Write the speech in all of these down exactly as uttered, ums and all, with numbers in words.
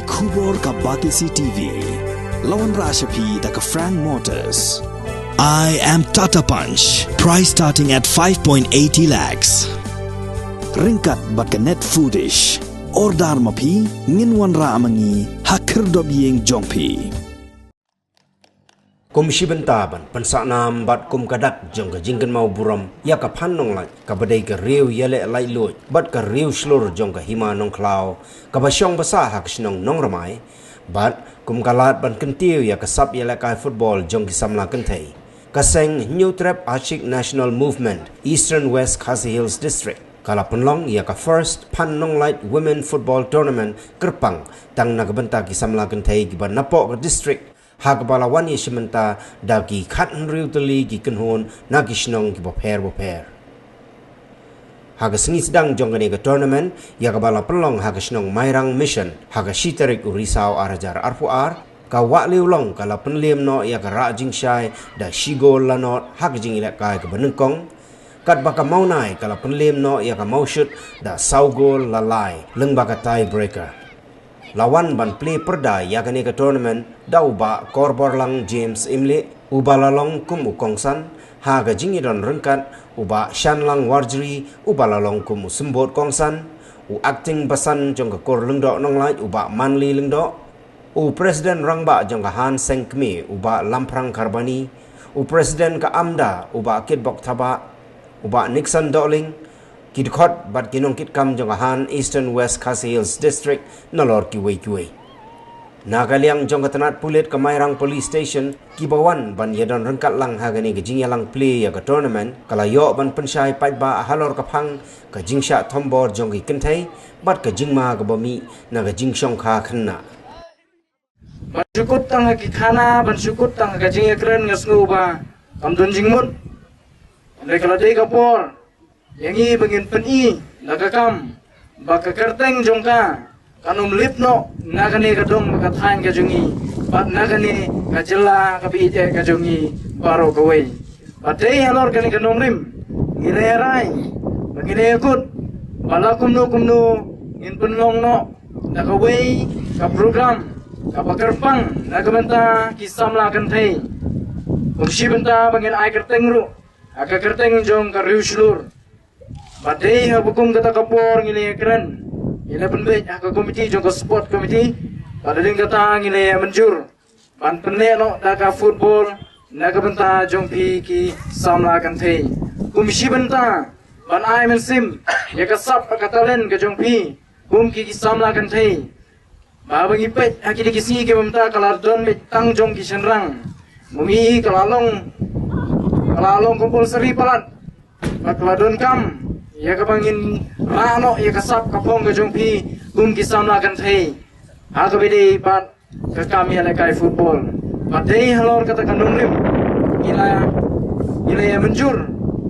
Khubor ka Batesi T V. La wanrah sha phi da ka Frank Motors. I am Tata Punch. Price starting at five point eighty lakhs. Ryngkat bad ka Net Foodish. Order ma phi, ngin wanrah ma ngi ha khyrdop ïing jong phi. Kum shi bynta ban pynsah nam bad kum ka dak jong ka jingkynmaw burom ïa ka Phan Nonglait, kaba dei ka riew ïaleh laitluid bad ka riew shlur jong ka Hima Nongkhlaw, kaba shong basa ha ka shnong Nongrmai, bad kum ka lad ban kyntiew ïa ka sap ïalehkai football jong ki samla kynthei, ka seng Hynñiewtrep Achik National Movement Eastern West Khasi Hills District ka la pynlong ïa ka First Phan Nonglait Women Football Tournament kyrpang tang na ka bynta ki samla kynthei kiba napoh ka district, ha kaba la wan ïashim bynta da ki khathynriew tylli ki kynhun na ki shnong kiba pher bapher. Ha ka sngi sdang jong kane ka tournament, ïa kaba la pynlong ha ka shnong Mairang Mission ha ka shi tarik u Risaw ar hajar arphew ar, ka Wah Liewlong ka la pynliem noh ïa ka Rah Jingshai da shi gol la nod ha ka jingïalehkai kaba nyngkong, katba ka Mawnai ka la pynliem noh ïa ka Mawshut da saw gol la lai lyngba ka tie breaker. La wan ban plie pyrda ïa kane ka tournament da u Bah Korborlang James Imlieh, uba la long kum u kongsan, ha ka jingïadon ryngkat u Bah Shanlang Warjri, uba la long kum u symbud kongsan, u acting basan jong ka Kur Lyngdoh Nonglait u Bah Manly Lyngdoh, u president rangbah jong ka Han Seng Kmie u Bah Lamphrang Kharbani, u president ka AMDA u Bah Kitbok Thabah, u Bah Nixon Dohling, ki dkhot bad ki nongkitkam jong ka Han Eastern West Khasi Hills District nalor kiwei kiwei. Na ka liang jong ka tnat pulit ka Mairang Police Station, kiba wan ban ïadon ryngkat lang ha kane ka jingïalang plie ïa ka tournament, ka la ïoh ban pynshai paidbah halor ka phang ka jingshah thombor jong ki kynthei bad ka jingma kaba mih na ka jingshongkha khynnah. Ban shu kut tang ha ki khana, ban shu kut tang ha ka jingïakren, nga sngew ba kam don jingmut. Hynrei ka la dei ka por ïa ngi ba ngin pyni da ka kam ba ka kyrteng jong ka kan ym lip noh na kane ka dong bad ka thaiñ ka jong ngi, bad na kane ka jylla kaba ïeit ka jong ngi baroh kawei. Bad dei halor kane ka nongrim ngi la rai ba ngin ïakut ba la kumno kumno ngin pynlong noh da kawei ka program kaba kyrpang na ka bynta ki samla kynthei. Kum shi bynta ba ngin ai kyrteng ruh ha ka kyrteng jong ka riew shlur. Bad dei ha ba kum kata ka por ngi la ïakren, ngi la pynbeit ha ka komiti jong ka sport committee, bad dei kata ngi la ïamynjur ban pynneh noh da ka football na ka bynta jong phi ki samla kynthei. Kum shi bynta ban ai mynsiem ïa ka sap ka talent ka jong phi kum ki, ki samla kynthei. Ba ba ngi peit ha kine ki sngi ki bynta ka la don beit tang jong ki shynrang. Ba ngi ka la long, ka la long compulsory palat. Ba ka la donkam ïa kaba ngin rah noh ïa ka sap ka phong ka jong phi kum ki samla kynthei ha kaba ïadei bad ka kam ïalehkai football. Bad dei halor kata ka nongrim ngi la, ngi la ïamynjur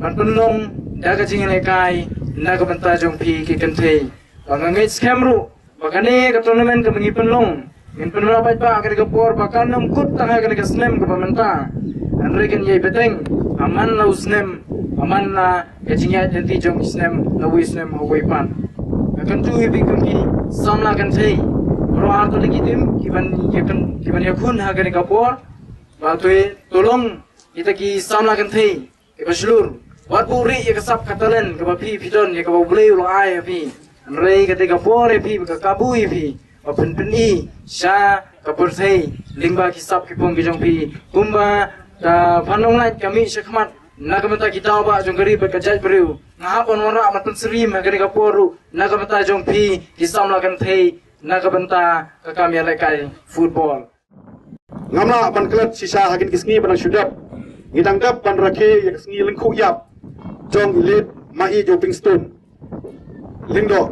ban pynlong da ka jingïalehkai na ka bynta jong phi ki kynthei. Ba nga ngeit skhem ruh ba kane ka tournament kaba ngi pynlong, ngin pynlong pat ba ha kane ka por ba kan ym kut tang ha kane ka snem kaba mynta, hynrei kan ïai bteng ha man la u snem, ha man la ka jingïaid lynti jong ki snem, la wei snem ha wei pat. Nga kyntu ïa phi kum ki samla kynthei, baroh arto la ki tim ki ban ïa kyn-, ki ban ïakhun ha kane ka por, ba to, to long kita ki samla kynthei kiba shlur. Wat buhrieh ïa ka sap ka talent kaba phi phi don, ïa kaba U Blei u la ai ha phi. Hynrei kata ka por ïa phi ba ka kabu ïa phi ba phin pyni sha ka pyrthei lyngba ki sap ki phong ki jong phi. Kumba ka Phan Nonglait ka mih shakhmat na ka bynta ki daw ba jong ka ri bad ka jaitbynriew, nga hap ban wanrah ban pynsyriem ha kane ka por ruh na ka bynta jong phi ki samla kynthei na ka bynta ka kam ïalehkai football. Ngam lah ban klet shisha ha kine ki sngi ba nang shu dep. Ngi dang dep ban rakhe ïa ka sngi lyngkhuh ïap jong i Late Maieid Jopingstone Lyngdoh,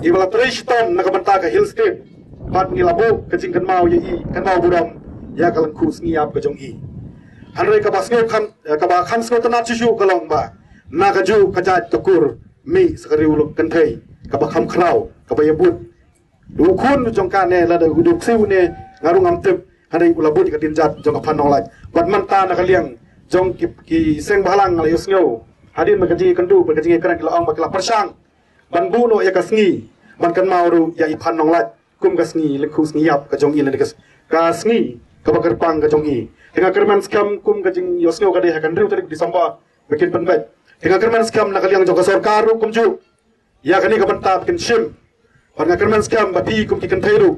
iba la trei shitom na ka bynta ka Hill State. Bad ngi la buh ka jingkynmaw ïa i, kynmaw burom ïa ka lyngkhuh sngi ïap ka jong i. Hynrei kaba sngewkham, kaba kham sngewtynnat shuh shuh ka long ba na kajuh ka jait ka kur mih sa ka riew kynthei kaba kham khraw, kaba ïabud. U khun jong ka ne lada u duk siew ne nga ruh ngam tip, hynrei u la bud ïa ka dienjat jong ka Phan Nonglait. Bad mynta na ka liang jong ki, ki seng bhalang nga la ïohsngew hadien ba ka jingïakynduh bad ka jingïakren ki la ong ba ki la pyrshang ban buh noh ïa ka sngi ban kynmaw ruh ïa i Phan Nonglait. kum ka sngi lyngkhuh sngi ïap ka jong i lane ka sngi kaba kyrpang ka jong i. Te nga kyrmen skhem kum ka jingïohsngew ka dei ha ka hynriew tarik Disember ba kin pynbeit. Te nga kyrmen skhem na ka liang jong ka sorkar ruh kumjuh ïa kane ka bynta ba kin shim. Bad nga kyrmen skhem ba phi kum ki kynthei ruh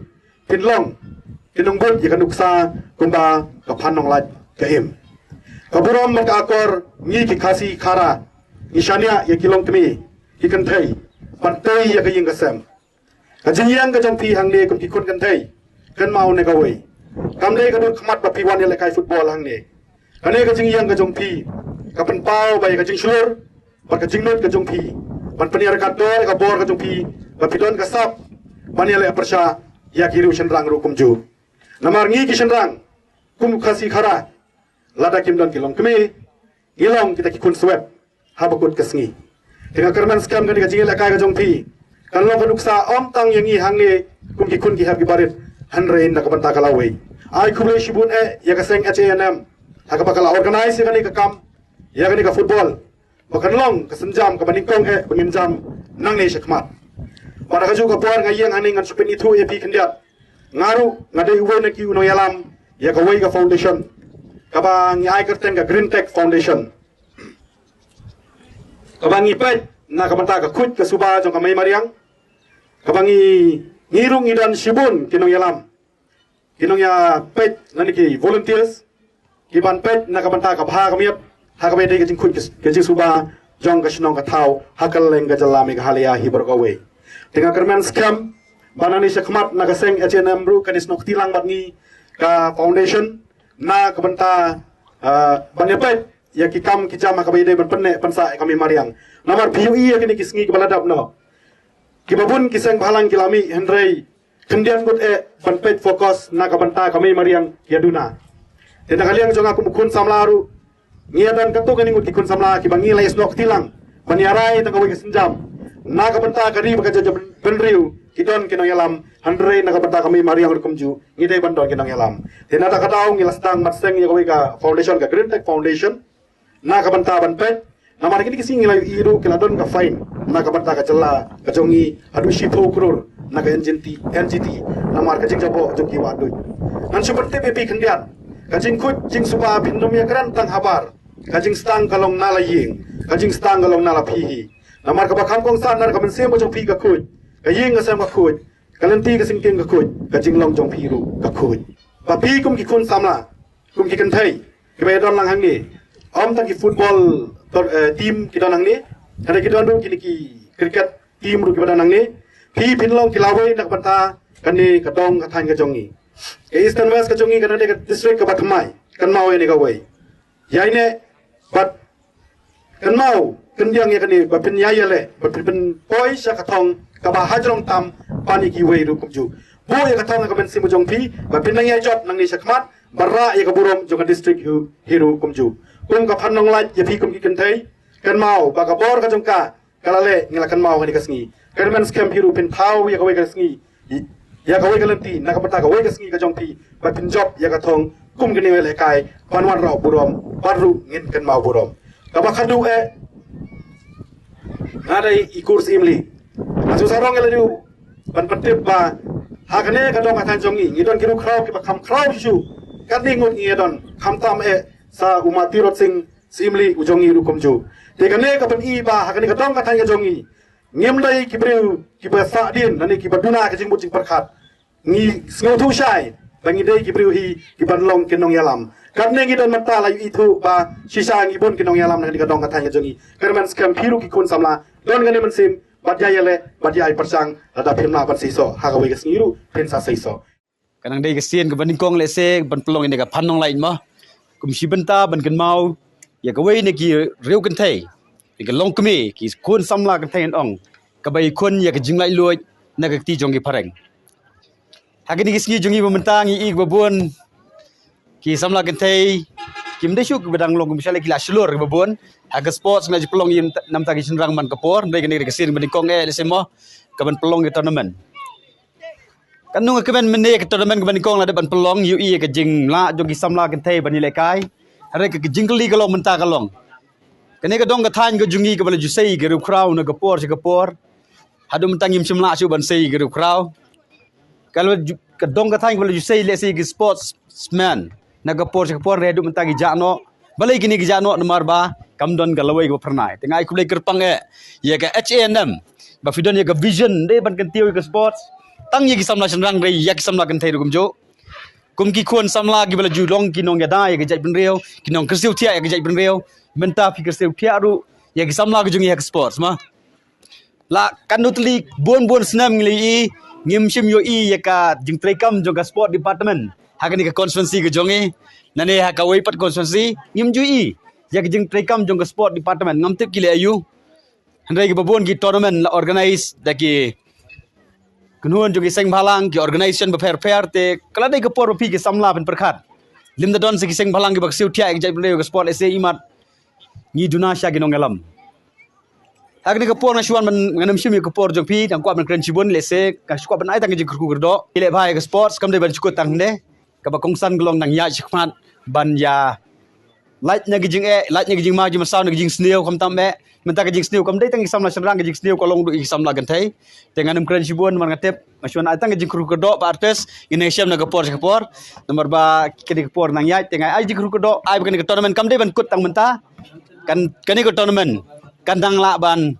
phin long ki nongbud ïa ka nuksa kumba ka Phan Nonglait ka im. Ka burom bad ka akor ngi ki Khasi Khara ngi shaniah ïa ki longkmie ki kynthei ban tei ïa ka ïing ka sem. Ka jingïeng ka jong phi hangne kum ki khun kynthei kynmaw ne kawei. Kam dei ka dur khmat ba phi wan ïalehkai football hangne. Kane ka jingïeng ka jong phi ka pynpaw ba ïa ka jingshlur bad ka jingnud ka jong phi ban pynïaryngkat dor ïa ka bor ka jong phi ba phi don ka sap ban ïaleh pyrshah ïa ki riew shynrang ruh kumjuh. Namar ngi ki shynrang kum Khasi Khara lada kim don ki longkmie ngi long kita ki khun swet haba kut ka sngi. Te nga kyrmen skhem kane ka jingïalehkai ka jong phi kan long ka nuksa ym tang ïa ngi hangne kum ki khun ki hep ki barit hynrei na ka bynta ka lawei. Ai khublei shibun eh ïa ka seng H A N M ha kaba ka la organise ïa kane ka kam ïa kane ka football ba kan long ka sienjam kaba nyngkong eh ba ngin jam nangne shakhmat. Bad ha kajuh ka por nga ïeng hangne ngan shu pynithuh ïa phi khyndiat. Nga ruh nga dei uwei na ki u nongïalam ïa kawei ka foundation kaba ngi ai kyrteng ka Green Tech Foundation. Kaba ngi peit na ka bynta ka khuid ka suba jong ka mei mariang. Kaba ngi ngi ruh ngi don shibun ki nongïalam, ki nongïapeit lane ki volunteers ki ban peit na ka bynta ka bha ka miat ha kaba ïadei ka jingkhuid ka jingsuba jong ka shnong ka thaw ha kylleng ka jylla Meghalaya hi baroh kawei. Te nga kyrmen skhem ba nangne shakhmat na ka seng H A N M ruh kan ïasnoh kti lang bad ngi ka foundation na ka bynta, ah, ban ïapeit ïa ki kam ki jam ha kaba ïadei ban pynneh pynsah ïa ka mei mariang. Namar phi ïohi ïa kine ki sngi kiba la dep noh kiba bun ki seng bhalang ki la mih hynrei khyndiat ngut eh ban peit focus na ka bynta ka mei mariang ïa duna. Te na ka liang jong nga kum u khun samla ruh ngi ïa don katto katne ngut ki khun samla kiba ngi la ïasnoh kti lang ban ïarai tang kawei ka sienjam na ka bynta ka ri bad ka jaitbynriew. Ki don ki nongïalam hynrei na ka bynta ka mei mariang ruh kumjuh ngi dei ban don ki nongïalam. Te na kata ka daw ngi la sdang ban seng ïa kawei ka foundation, ka Green Tech Foundation, na ka bynta ban peit. Namar kine ki sngi ngi la ïohi ruh ki la don ka fine na ka bynta ka jylla ka jong ngi haduh shiphew klur na ka N G T, N G T, namar ka jingjaboh jong ki wahduid. Ngan shu pyntip ïa phi khyndiat, ka jingkhuid jingsuba phin nym ïakren tang habar. Ka jingsdang ka long na la ïing, ka jingsdang ka long na la phi hi. Namar kaba kham kongsan na ka mynsiem ka jong phi ka khuid, ka ïing ka sem ka khuid, ka lynti ka syngkien ka khuid, ka jinglong jong phi ruh ka khuid. Ba phi kum ki khun samla, kum ki kynthei kiba ïa don lang hangne, ym tang ki football, eh, team ki don hangne, hynrei ki don ruh kine ki cricket team ruh kiba don hangne. Phi phin long ki lawei na ka bynta kane ka dong ka thaiñ ka jong ngi. Ka Eastern West ka jong ngi ka dei ka district kaba thymmai, kynmaw ïa ne kawei. Ïa ine bad kynmaw kyndiang ïa kane ba phin ïai ïaleh ba phin pynpoi sha ka thong kaba hajrong tam ban ïa kiwei ruh kumjuh. Buh ïa ka thong ha ka mynsiem jong phi ba phin nang ïai jop nangne shakhmat ban rah ïa ka burom jong ka district hi ruh kumjuh. Kum ka Phan Nonglait ïa phi kum ki kynthei, kynmaw ba ka bor ka jong ka ka la leh, ngi la kynmaw kane ka sngi. Kyrmen skhem phi ruh phin thaw ïa kawei ka sngi, ïa kawei ka lynti na ka bynta kawei ka sngi ka jong phi ba phin jop ïa ka thong kum kane ka lehkai ban wanrah burom bad ruh ngin kynmaw burom. Kaba khatduh eh, nga dei i Kur Syiem Lee. Nga shu sarong ïa lade ruh ban pyntip ba ha kane ka dong ka thaiñ jong ngi ngi don ki ruh khraw kiba kham khraw shuh. Katne ngut ngi don khamtam eh sa u Ma Tirot Sing Syiem Lee u jong ngi ruh kumjuh. Te kane ka pyni ba ha kane ka dong ka thaiñ ka jong ngi ngim dei ki briew kiba sahdien lane kiba duna ka jingmut jingpyrkhat. Ngi sngewthuh shai ba ngi dei ki briew hi kiban long ki nongïalam. Katne ngi don mynta la ïohi thuh ba shisha ngi bun ki nongïalam na kane ka dong ka thaiñ ka jong ngi. Kyrmen skhem phi ruh ki khun samla don kane mynsiem bad ïa ïaleh bad ïa ai pyrshang lada phim lah ban seisoh ha kawei ka sngi ruh phin sa seisoh. Ka nang dei ka sien kaba nyngkong lehse ban pynlong ïa ka Phan Nonglait mo. Kum shi bynta ban kynmaw ïa kawei na ki riew kynthei, ïa ka longkmie, ki khun samla kynthei ngan ong, kaba ïakhun ïa ka jinglaitluid na ka kti jong ki phareng. Ha kine ki sngi jong ngi ba mynta ngi i ba bun ki samla kynthei kim dei shuh kiba dang long, kum shalei ki la shlur kiba bun. Ha ka sports ngi la ju pynlong ïa namta ki shynrang man ka por, hynrei kane ka sien kaba nyngkong eh lehse mo kaban pynlong ïa ka tournament. Kan nang kmen mynne ka tournament kaba nyngkong la dep ban pynlong, ïohi ïa ka jinglah jong ki samla kynthei ban ïalehkai. Hynrei ka jingkylli ka long mynta ka long, kane ka dong ka thaiñ ka jong ngi kaba la ju sei ïa ki riewkhraw na ka por sha ka por, haduh mynta ngim shym lah shuh ban sei ïa ki riewkhraw. ka la ju-, ka dong ka thaiñ ka la ju sei lehse ki sportsman na ka por sha ka por, re du mynta ki jah noh. Balei kine ki jah noh? Namar ba kam don ka lawei kaba phyrnai. Te nga ai khublei kyrpang eh ïa ka H A N M ba phi don ïa ka vision dei ban kyntiew ïa ka sports tang ïa ki samla shynrang, re ïa ki samla kynthei ruh kumjuh. Kum ki khun samla kiba la ju long ki nongïada ïa ka jaitbynriew, ki nongkyrsiew thiah ïa ka jaitbynriew, mynta phi kyrsiew thiah ruh ïa ki samla ka jong ngi ha ka sports ma. La katno tylli bun bun snem ngi la ïohi, ngim shym ïohi ïa ka jingtreikam jong ka sport department ha kane ka constituency ka jong ngi. Nane ha kawei pat constituency ngim ju ïohi ïa ka jingtreikam jong ka sport department. Ngam tip ki leh aïu. Hynrei kiba bun ki tournament la organize da ki kynhun jong ki seng bhalang, ki organization bapher bapher, te ka la dei ka por ba phi ki samla phin pyrkhat. Lymda don sa ki seng bhalang kiba kyrsiew thiah ïa ka jaitbynriew ka sport, lehse imat ngi duna sha ki nongïalam. Ha kane ka por nga shu wan ban, ngam shym ïohi ka por jong phi, dang kwah ban kren shibun, lehse nga shu kwah ban ai tang ka jingkyrkhu kyrdoh. Ki leh bha ïa ka sports, kam dei ban shu kut tang ne. Kaba kongsan ka long nang ïaid shakhmat ban ïa lait na ka jingeh, lait na ka jingma jingmynsaw, na ka jingsniew, khamtam eh. Mynta ka jingsniew kam dei tang ki samla shynrang, ka jingsniew ka long ruh ïa ki samla kynthei. Te ngam kren shibun namar nga tip, nga shu wan ai tang ka jingkyrkhu kyrdoh ba artist, ngin ïashem na ka por sha ka por. Namar ba kane ka por nang ïaid, te nga ai jingkyrkhu kyrdoh, ai ba kane ka tournament kam dei ban kut tang mynta. Kan, kane ka tournament kan dang lah ban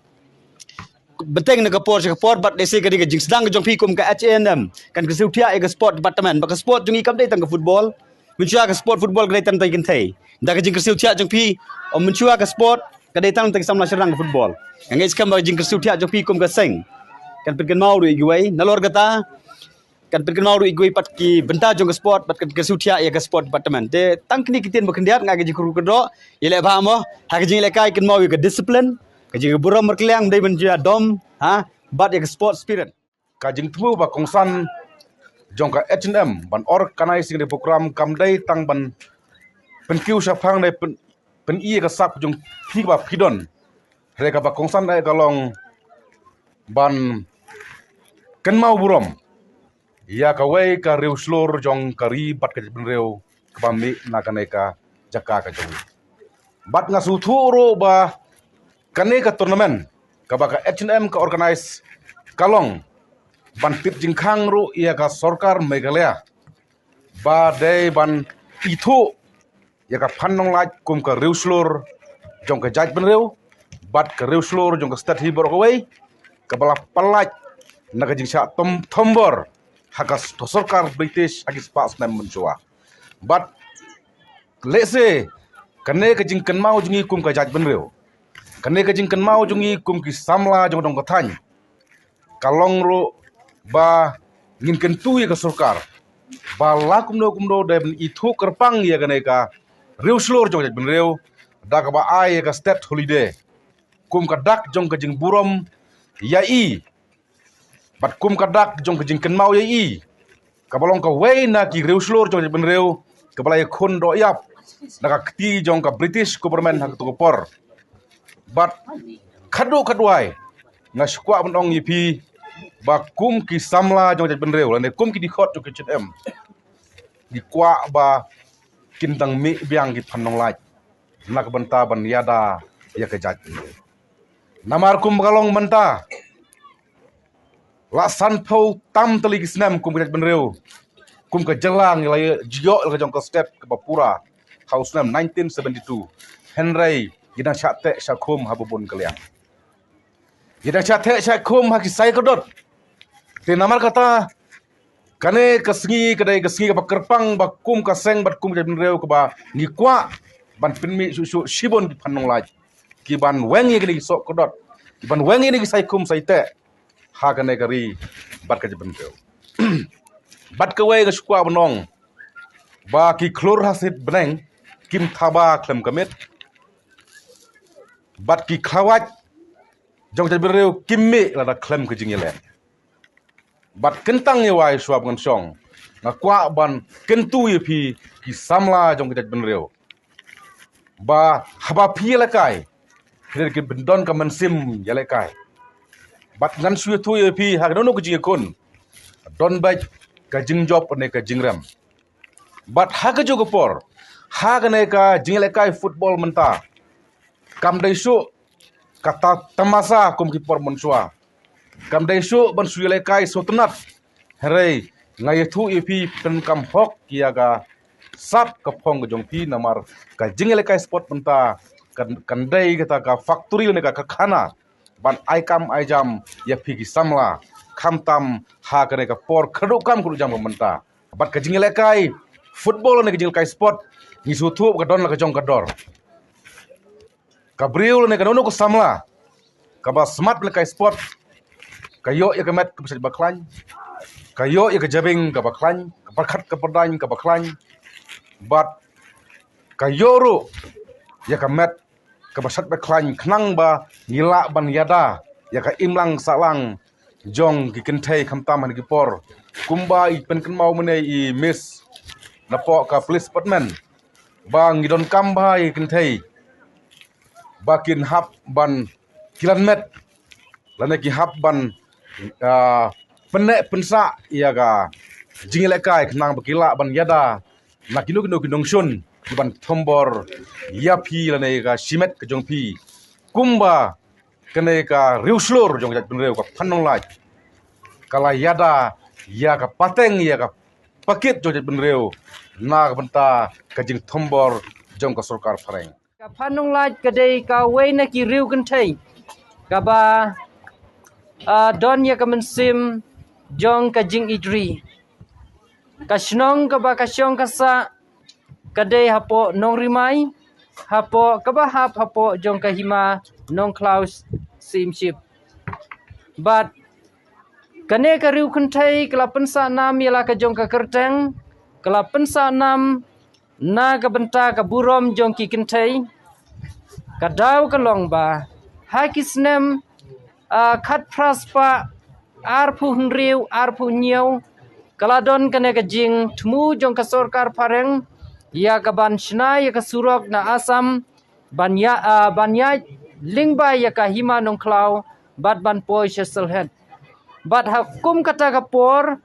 bteng na ka por sha ka por, bad lehse ka dei ka jingsdang ka jong phi kum ka H A N M kan kyrsiew thiah ïa ka sport department, ba ka sport jong ngi kam dei tang ka football. Mynshuwa ka sport football ka dei tang tang kynthei. Da ka jingkyrsiew thiah jong phi, ym mynshuwa ka sport ka dei tang tang ki samla shynrang ka football. Nga ngeit skhem ba ka jingkyrsiew thiah jong phi kum ka seng kan pynkynmaw ruh ïa kiwei. Nalor kata, kan pynkynmaw ruh ïa kiwei pat ki bynta jong ka sport, bad kan kyrsiew thiah ïa ka sport department. Te tang kine ki ktien ba khyndiat nga ai ka jingkyrkhu kyrdoh, ïaleh bha mo, ha ka jingïalehkai kynmaw ïa ka discipline, ka jingburom markylliang, dei ban ïa dom, ha, bad ïa ka sport spirit. Ka jingthmu ba kongsan jong ka H A N M ban organize ïa kane ka program kam dei tang ban pynkiew shaphang, dei pyn, pyn-i ïa ka sap jong phi ba phi don. Hynrei kaba kongsan eh ka long ban kynmaw burom ïa kawei ka riewshlur jong ka ri bad ka jaitbynriew kaba mih na kane ka jaka ka jong ngi. Bad nga sngewthuh ruh ba kane ka tournament kaba ka H A N M ka organize ka long ban tip jingkhang ruh ïa ka sorkar Meghalaya ba dei ban ithuh ïa ka Phan Nonglait kum ka riewshlur jong ka jaitbynriew bad ka riewshlur jong ka state hi baroh kawei, kaba la pyllait na ka jingshah tom, thombor ha ka s-, sorkar British ha ki spah snem mynshuwa. Bad lehse kane ka jingkynmaw jong ngi kum ka jaitbynriew, kane ka jingkynmaw jong ngi kum ki samla jong, jong ka thaiñ, ka long ruh ba ngin kyntu ïa ka sorkar ba la kumno kumno dei ban ithuh kyrpang ïa kane ka riewshlur jong ka jaitbynriew da kaba ai ïa ka state holiday kum ka dak jong ka jingburom ïa i bad kum ka dak jong ka jingkynmaw ïa i, kaba long kawei na ki riewshlur jong ka jaitbynriew kaba la ïakhun doh ïap na ka kti jong ka British government ha kato ka por. Bad khadduh khadwai nga shu kwah ban ong ïa phi ba kum ki samla jong ka jaitbynriew lane kum ki dkhot jong ka H A N M, ngi kwah ba kin dang mih biang ki Phan Nonglait na ka bynta ban ïada ïa ka jaitbynriew. Namar kum ba ka long mynta, la sanphew tam tylli ki snem kum ka jaitbynriew, kum ka jylla ngi la ïoh ïa ka jong ka state kaba pura ha u snem nineteen seventy-two. Hynrei ngi dang shah teh shah khum ha ba bun ka liang, ngi dang shah teh shah khum ha ki sai kdot. Te namar kata kane ka sngi ka dei ka sngi kaba kyrpang ba kum ka seng bad kum ka jaitbynriew kaba ngi kwah ban pynmih shuh shuh shibun ki Phan Nonglait ki ban weng ïa kine ki soh kdot, ki ban weng ïa kine ki sai khum sai teh ha kane ka ri bad ka jaitbynriew. Bad kawei nga shu kwah ban ong ba ki khlur ha sit bneng kim thaba khlem ka miet, bad ki khlawait jong ka jaitbynriew kim mih lada khlem ka jingïaleh. Bad kyntang ïa wai shuwa ba ngan shong, nga kwah ban kyntu ïa phi ki samla jong ka jaitbynriew ba haba phi ïalehkai, phi dei ban don ka mynsiem ïalehkai. Bad ngan shu ïathuh ïa phi ha kano kano ka jingïakhun, don beit ka jingjop ne ka jingrem. Bad ha kajuh ka por, ha kane ka jingïalehkai football mynta, kam dei shuh kata tamasa kum ki por mynshuwa. Kam dei shuh ban shu ïalehkai sngewtynnat. Hynrei nga ïathuh ïa phi pyndonkam hok ïa ka sap ka phong ka jong phi, namar ka jingïalehkai sport mynta kan, kan dei kata ka factory lane ka karkhana ban ai kam ai jam ïa phi ki samla, khamtam ha kane ka por kyrduh kam kyrduh jam ka mynta. Bad ka jingïalehkai football lane ka jingïalehkai sport, ngi sngewthuh ba ka don la ka jong ka dor. Ka briew lane kano kano ka samla kaba smat lehkai sport, ka ïoh ïa ka met kaba shait ba khlaiñ, ka ïoh ïa ka jabieng kaba khlaiñ, ka pyrkhat ka pyrdaiñ kaba khlaiñ, bad ka ïoh ruh ïa ka met kaba shait ba khlaiñ, khnang ba ngi lah ban ïada ïa ka imlang sahlang jong ki kynthei khamtam ha kine ki por. Kumba i pynkynmaw mynne i Miss napoh ka police department, ba ngi donkam bha ïa ki kynthei ba kin hap ban kilan met lane ki hap ban, ah, pynneh pynsah ïa ka jingïalehkai khnang ba ki lah ban ïada na kino kino ki nongshun ki ban thombor ïa phi lane ïa ka shimet ka jong phi. Kumba kane ka riewshlur jong ka jaitbynriew ka Phan Nonglait ka la ïada ïa ka pateng ïa ka pakit jong ka jaitbynriew na ka bynta ka jingthombor jong ka sorkar phareng. Ka Phan Nonglait ka dei kawei na ki riew kynthei kaba, ah, don ïa ka mynsiem jong ka jingijri. Ka shnong kaba ka shong ka sah ka dei hapoh Nongrimai, hapoh kaba hap hapoh jong ka hima Nongkhlaw Syiemship. Bad kane ka riew kynthei ka la pynsah nam ïa la ka jong ka kyrteng, ka la pynsah nam na ka bynta ka burom jong ki kynthei. Ka daw ka long ba ha ki snem, ah, khatphra spah arphew hynriew arphew hynñiew ka la don kane ka jingthmu jong ka sorkar phareng ïa ka ban shna ïa ka surok na Assam ban ïa, ah, ban ïaid lyngba ïa ka hima Nongkhlaw bad ban poi sha Sylhet. Bad ha kum kata ka por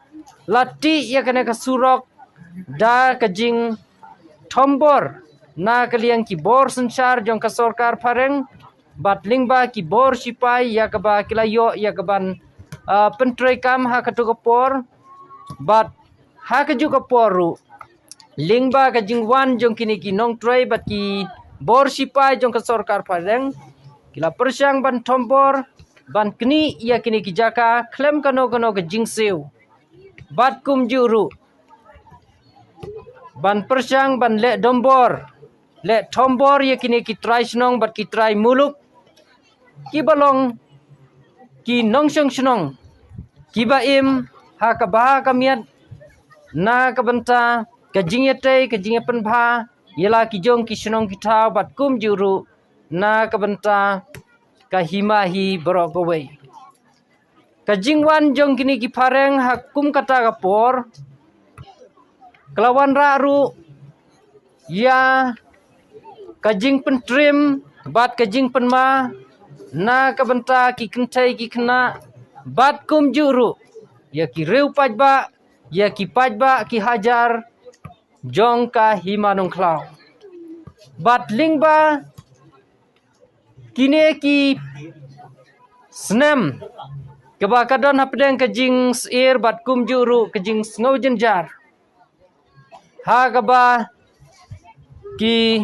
la tih ïa kane ka surok da ka jingthombor na ka liang ki bor synshar jong ka sorkar phareng bad lyngba ki bor shipai ïa kaba ki la ïoh ïa ka ban, ah, pyntreikam ha kato ka por. Bad ha kajuh ka por ruh lyngba ka jingwan jong kine ki nongtrei bad ki bor shipai jong ka sorkar phareng ki la pyrshang ban thombor ban knieh ïa kine ki jaka khlem kano kano ka jingsiew. Bad kumjuh ruh ban pyrshang ban leh dombor, leh thombor ïa kine ki trai shnong bad ki trai muluk kiba long ki nongshong shnong kiba im ha ka bha ka miat na ka bynta ka jingïatei ka jingïapynbha ïa la ki jong ki shnong ki thaw bad kumjuh ruh na ka bynta ka hima hi baroh kawei. Ka jingwan jong kine ki phareng ha kum kata ka por ka la wanrah ruh ïa ka jingpyntrim bad ka jingpynma na ka bynta ki kynthei ki khynnah bad kumjuh ruh ïa ki riew paidbah, ïa ki paidbah ki hajar jong ka hima Nongkhlaw. Bad lyngba kine ki snem kaba ka don hapdeng ka jingsyier bad kumjuh ruh ka jingsngew jynjar ha kaba ki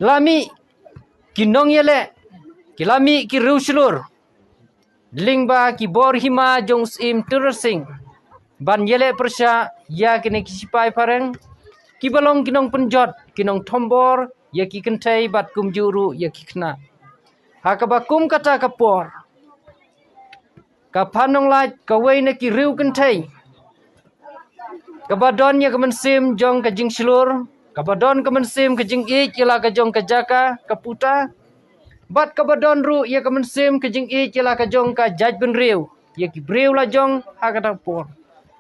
la mih ki nongïaleh, ki la mih ki riewshlur lyngba ki bor hima jong u Syiem Tyrwa Sing ban ïaleh pyrshah ïa kine ki shipai phareng kiba long ki nongpynjot, ki nongthombor ïa ki kynthei bad kumjuh ruh ïa ki khynnah. Ha kaba kum kata ka por ka Phan Nonglait kawei na ki riew kynthei kaba don ïa ka mynsiem jong ka jingshlur, kaba don ka mynsiem ka jingïeit ïa la ka jong ka jaka ka puta, bad kaba don ruh ïa ka mynsiem ka jingïeit ïa la ka jong ka jaitbynriew, ïa ki briew la jong ha kata ka por.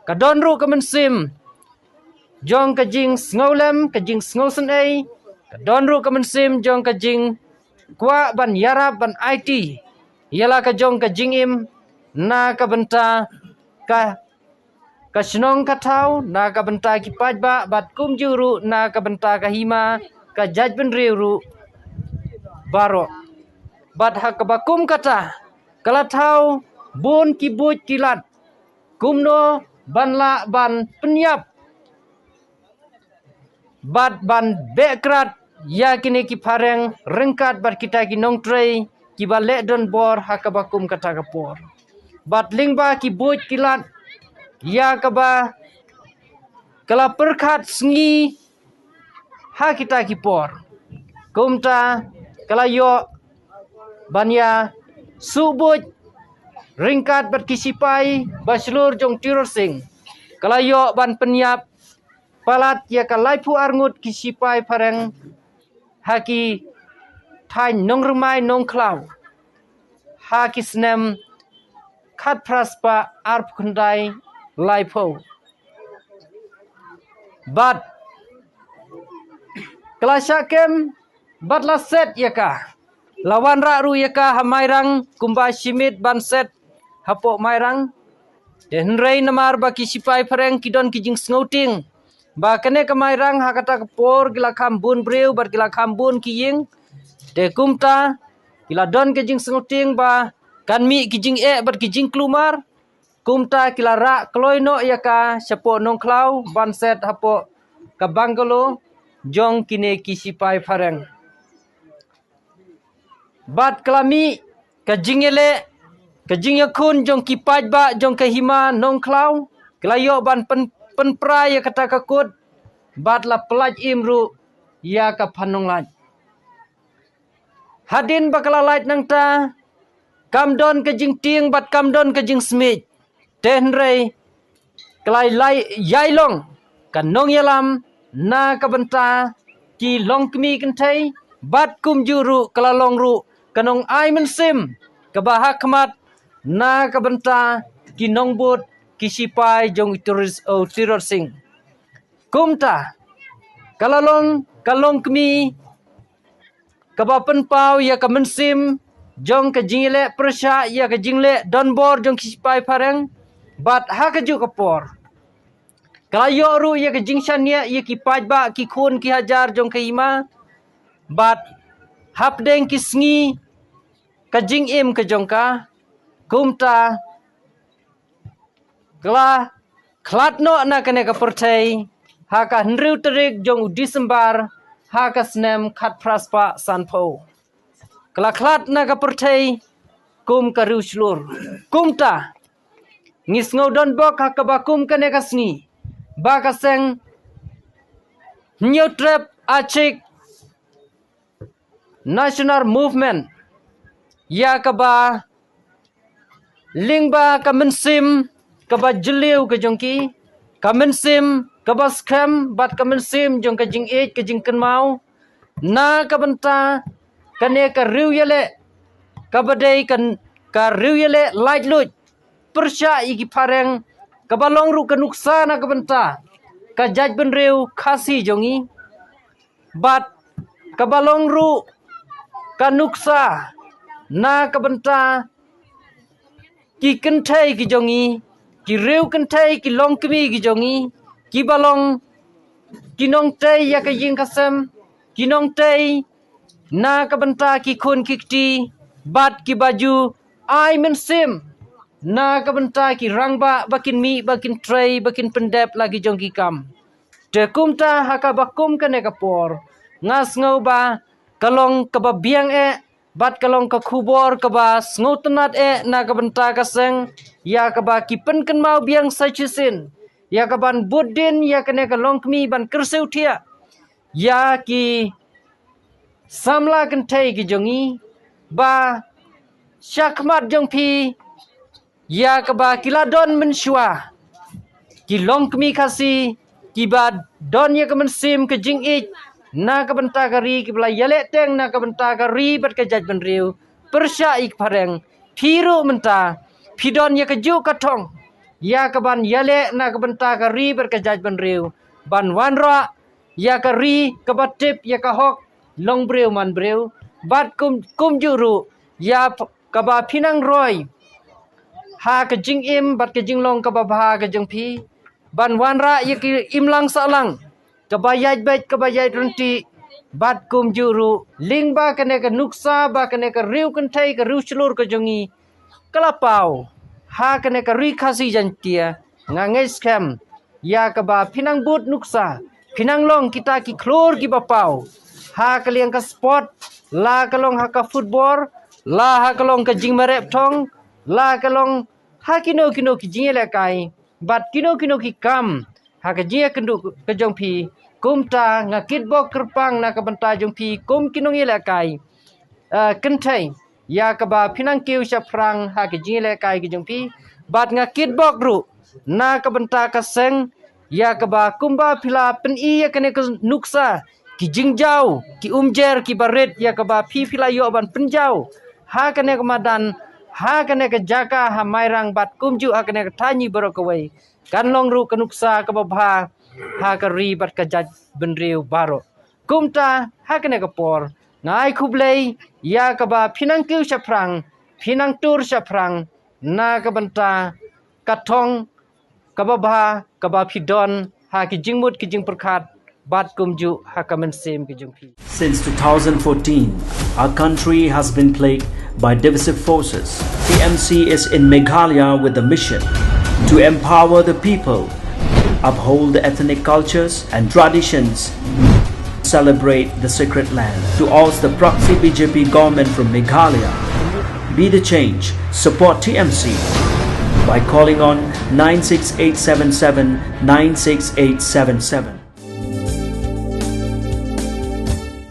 Ka don ruh ka mynsiem jong ka jingsngewlem, ka jingsngewsynei, ka don ruh ka mynsiem jong ka jingkwah ban ïarap ban aiti ïa la ka jong ka jingim na ka bynta ka ka shnong ka thaw, na ka bynta ki paidbah bad kumjuh ruh na ka bynta ka hima ka jaitbynriew ruh baroh. Bad ha kaba kum kata ka la thaw bun ki buit ki lad kumno ban lah ban pynïap bad ban beh krat ïa kine ki phareng ryngkat bad kita ki nongtrei kiba leh donbor ha kaba kum kata ka por. Bad lyngba ki buit ki lad ïa kaba ka la pyrkhat sngi ha kita ki por. Kumta ka la ïoh ban ïa suh buit ryngkat bad ki sipai ba shlur jong Tirot Sing. Ka la ïoh ban pynïap palat ïa ka laiphew arngut ki sipai phareng ha ki thaiñ Nongrymai Nongkhlaw ha ki snem khatphra spah arphew khyndai laiphew. Bad ka la shah kem bad la set ïa ka, la wanrah ruh ïa ka ha Mairang kumba shi miet ban set hapoh Mairang. Te hynrei namar ba ki sipai phareng ki don ki jingsngewtieng ba kane ka Mairang ha kata ka por ki la kham bun briew bad ki la kham bun ki ïing. Te kumta ki la don ki jingsngewtieng ba kan mih ki jingeh bad ki jingkulmar. Kumta ki la rah kloi noh ïa ka shapoh Nongkhlaw ban set hapoh ka bungalow jong kine ki sipai phareng. Bad ka la mih ka jingïaleh, ka jingïakhun jong ki paidbah jong ka hima Nongkhlaw. Ka la ïoh ban pyn, pynpra ïa kata ka kut bad la pyllait im ruh ïa ka Phan Nonglait. Hadien ba ka la lait nangta kam don ka jingtieng bad kam don ka jingsmit. Te hynrei ka la ïai long ka nongïalam na ka bynta ki longkmie kynthei bad kumjuh ruh ka la long ruh ka nongai mynsiem kaba hakhmat na ka bynta ki nongbud ki sipai jong u Tirot Sing. Kumta ka la long ka longkmie kaba pynpaw ïa ka mynsiem jong ka jingïaleh pyrshah ïa ka jingleh donbor jong ki sipai phareng. Bad ha kajuh ka por ka la ïoh ruh ïa ka jingshaniah ïa ki paidbah ki khun ki hajar jong ka hima. Bad hapdeng ki sngi ka jingim ka jong ka, kumta ka la khlad noh na kane ka pyrthei ha ka hynriew tarik jong u December ha ka snem khatphra spah sanphew. Ka la khlad na ka pyrthei kum ka riewshlur. Kumta ngi sngew donbok ha kaba kum kane ka sngi ba ka seng Hynñiewtrep Achik National Movement, ïa kaba lyngba ka mynsiem kaba jylliew ka jong ki, ka mynsiem kaba skhem bad ka mynsiem jong ka jingïeit ka jingkynmaw na ka bynta kane ka riewïaleh kaba dei ka, ka riewïaleh laitluid pyrshah ïa ki phareng, kaba long ruh ka nuksa na ka bynta ka jaitbynriew Khasi jong ngi. Bad kaba long ruh ka nuksa na ka bynta ki kynthei ki jong ngi, ki riew kynthei ki longkmie ki jong ngi, kiba long ki nongtei ïa ka ïing ka sem, ki nongtei na ka bynta ki khun ki kti, bad kiba ju ai mynsiem na ka bynta ki rangbah ba kin mih ba kin trei ba kin pyndep la ki jong ki kam. Te kumta ha kaba kum kane ka por nga sngew ba ka long kaba biang eh bad ka long ka khubor kaba sngewtynnat eh na ka bynta ka seng, ïa kaba ki pynkynmaw biang sa shisien ïa kaban bud dien ïa kane ka longkmie ban kyrsiew thiah ïa ki samla kynthei ki jong ngi ba shakhmat jong phi ïa kaba ki la don mynshuwa ki longkmie Khasi kiba don ïa ka mynsiem ka jingïeit na ka bynta ka ri, kiba la ïaleh teng na ka bynta ka ri bad ka jaitbynriew pyrshah ïa ki phareng. Phi ruh mynta phi don ïa kajuh ka thong ïa kaban ïaleh na ka bynta ka ri bad ka jaitbynriew ban wanrah ïa ka ri kaba tip ïa ka hok longbriew manbriew. Bad kum, kumjuh ruh ïa kaba phi nang roi ha ka jingim bad ka jinglong kaba bha ka jong phi ban wanrah ïa ka imlang sahlang kaba ïaid beit kaba ïaid ryntih. Bad kumjuh ruh lyngba kane ka nuksa ba kane ka riew kynthei ka riewshlur ka jong ngi ka la paw ha kane ka ri Khasi Jaiñtia, nga ngeit skhem ïa kaba phin nang bud nuksa, phin nang long kita ki khlur kiba paw ha ka liang ka sport, la ka long ha ka football, la ha ka long ka jingmareh thong, la ka long ha kino kino ki jingïalehkai bad kino kino ki kam ha ka jingïakynduh ka jong phi. Kumta nga kitbok kyrpang na ka bynta jong phi kum ki nongïalehkai, eh, kynthei, ïa kaba phin nang kiew shaphrang ha ka jingïalehkai ka jong phi. Bad nga kitbok ruh na ka bynta ka seng, ïa kaba kumba phi la pyni ïa kane ka nuksa, ki jingjaw, ki umjer kiba rit, ïa kaba phi phi la ïoh ban pynjaw ha kane ka madan, ha kane ka jaka ha Mairang bad kumjuh ha kane ka thaiñ baroh kawei, kan long ruh ka nuksa kaba bha ha ka ri bad ka jaitbynriew baroh. Kumta ha kane ka por, nga ai khublei ïa kaba phin nang kiew shaphrang, phin nang tur shaphrang na ka bynta ka thong kaba bha kaba phi don ha ki jingmut ki jingpyrkhat bad kumjuh ha ka mynsiem ka jong phi. Since two thousand fourteen, our country has been plagued by divisive forces. T M C is in Meghalaya with the mission to empower the people, uphold the ethnic cultures and traditions, celebrate the sacred land, to oust the proxy B J P government from Meghalaya. Be the change. Support T M C by calling on nine six eight seven seven nine six eight seven seven.